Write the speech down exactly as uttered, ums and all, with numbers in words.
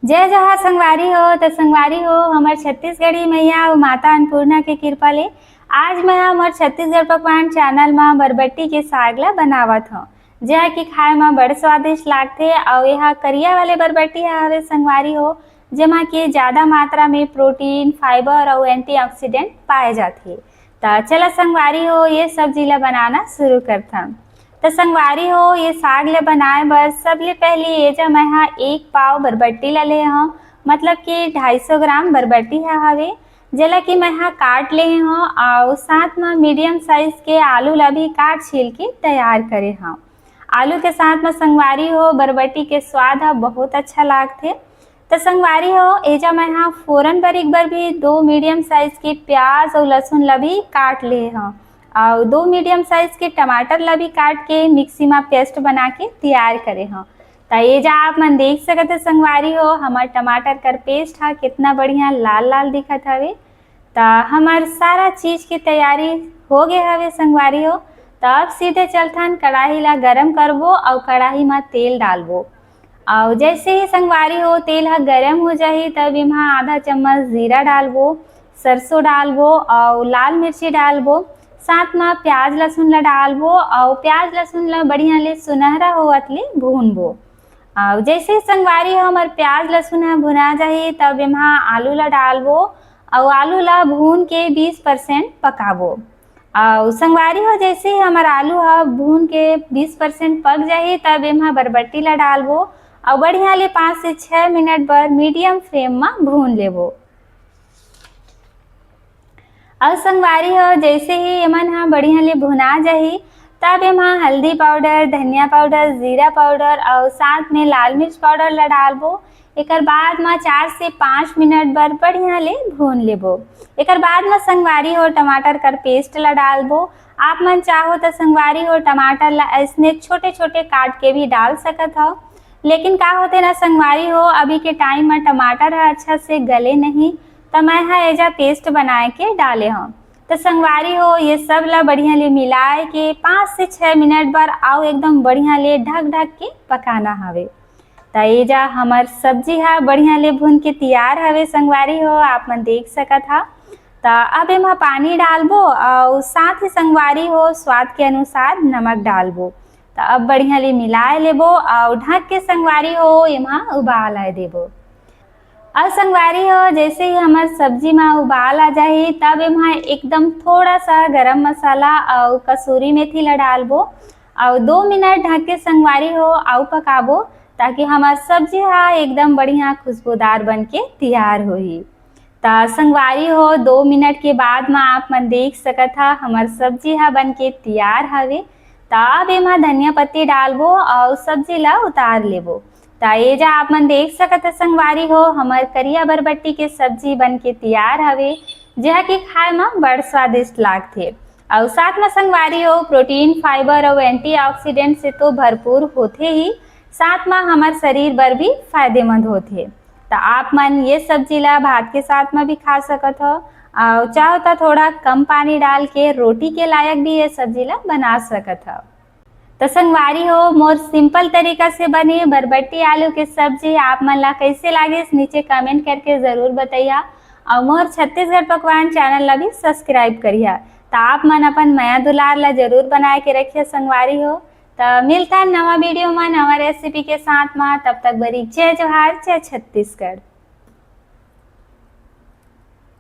जय जोहार संगवारी हो। त संगवारी हो, हमर छत्तीसगढ़ी मैया अउ माता अन्नपूर्णा के कृपा ले आज मैं हमर छत्तीसगढ़ पकवान चैनल म बरबट्टी के साग ला बनावत हौं, जेहा कि खाए म बड़ स्वादिष्ट लागथे। अउ एहा करिया वाले बरबट्टी ह हवे संगवारी हो, जेमा के ज्यादा मात्रा में प्रोटीन, फाइबर अउ एंटीऑक्सीडेंट पाए जाथे। त चला संगवारी हो, ये सब्जी ला बनाना शुरू करथन। त संगवारी हो, ये साग ला बनाए बर सबले पहले ये जा मैं हा एक पाव बरबट्टी ला ले हौं, मतलब कि ढाई सौ ग्राम बरबट्टी ह हवे, जेला कि मैं हा काट ले हौं अउ साथ म मीडियम साइज के आलू ला भी काट छील के तैयार करे हौं। आलू के साथ म संगवारी हो, बरबट्टी के स्वाद ह बहुत अच्छा लागथे। त संगवारी हो, एजा मैं हा फोरन बर एक बार भी दो मीडियम साइज के प्याज अउ लहसुन ला भी काट ले हौं अउ दो मीडियम साइज के टमाटर ला भी काट के मिक्सी म पेस्ट बना के तैयार करे हौं। त एजा आप मन देख सकत हे संगवारी हो, हमर टमाटर कर पेस्ट ह कितना बढ़िया लाल लाल दिखत हवे। त हमर सारा चीज के तैयारी हो गे हवे संगवारी हो। त अब सीधे चलथन कड़ाही ला गरम करबो अउ कड़ाही म तेल डालबो। अउ जैसे ही संगवारी हो तेल ह गरम हो जाही, तब एमा आधा चम्मच जीरा डालबो, सरसों डालबो अउ लाल मिर्ची डालबो। साथ म प्याज लहसुन ला डालबो अउ प्याज लहसुन ला बढ़िया ले सुनहरा होवत ले भूनबो। अउ जैसे ही संगवारी हो हमर प्याज लहसुन ह भुना जाही, तब एमा आलू ला डालबो अउ आलू ला भून के बीस परसेंट पकाबो। अउ संगवारी हो, जैसे ही हमर आलू ह भून के बीस परसेंट पक जाही, तब एमा बरबट्टी ला डालबो अउ बढ़िया ले पाँच से छह मिनट बर मीडियम फ्लेम म भून लेबो। अउ संगवारी हो, जैसे ही एमन ह बढ़िया ले भुना जाही, तब एमा हल्दी पाउडर, धनिया पाउडर, जीरा पाउडर अउ साथ में लाल मिर्च पाउडर ला डालबो। एकर बाद म चार से पाँच मिनट बर बढ़िया ले भून लेबो। एकर बाद म संगवारी हो टमाटर कर पेस्ट ला डालबो। आप मन चाहो त संगवारी हो टमाटर ला ऐसने छोटे-छोटे काट के भी डाल सकत हव, लेकिन का होथे ना संगवारी हो, अभी के टाइम म टमाटर ह अच्छा से गले नहीं, त मैं ह एजा पेस्ट बनाए के डाले हव। त संगवारी हो, ये सब ला बढ़िया ले मिलाए के पाँच से छह मिनट बर अउ एकदम बढ़िया ले ढक ढक के पकाना हवे। त एजा हमर सब्जी ह बढ़िया ले भुन के तियार हवे संगवारी हो, आप मन देख सकत हव। त अब एमा पानी डालबो अउ साथ ही संगवारी हो स्वाद के अनुसार नमक डालबो। त अब बढ़िया ले मिलाए लेबो अउ ढक के संगवारी हो एमा उबाल आए देबो। अउ संगवारी हो, जैसे ही हमर सब्जी म उबाल आ जाही, तब एमा एकदम थोड़ा सा गरम मसाला अउ कसूरी मेथी ला डालबो अउ दो मिनट ढक के संगवारी हो अउ पकाबो, ताकि हमर सब्जी ह एकदम बढ़िया खुशबूदार बन के तियार होही। त संगवारी हो, दो मिनट के बाद म आप मन देख सकत ह, हमर सब्जी ह बन के तियार हवे। त अब एमा धनिया पत्ती डालबो अउ सब्जी ला उतार लेबो। त एजा आप मन देख सकत ह संगवारी हो, हमर करिया बरबट्टी के सब्जी बन के तियार हवे, जेहा कि खाए म बड़ स्वादिष्ट लागथे। अउ साथ म संगवारी हो, प्रोटीन, फाइबर अउ एंटीऑक्सीडेंट से तो भरपूर होथे ही, साथ म हमर शरीर बर भी फायदेमंद होथे। त आप मन ये सब्जी ला भात के साथ म भी खा सकत हव, अउ चाहो त थोड़ा कम पानी डाल के रोटी के लायक भी ये सब्जी ला बना सकत हव। त संगवारी हो, मोर सिंपल तरीका से बने बरबट्टी आलू के सब्जी आप मन ला कैसे लागिस, नीचे कमेंट करके जरूर बतैया, अउ मोर छत्तीसगढ़ पकवान चैनल ला भी सब्सक्राइब करिया। त आप मन अपन मया दुलार ला जरूर बनाए के रखिया संगवारी हो। त मिलथन नवा वीडियो म, नवा रेसिपी के साथ म। तब तक बरी जय जोहार, जय छत्तीसगढ़।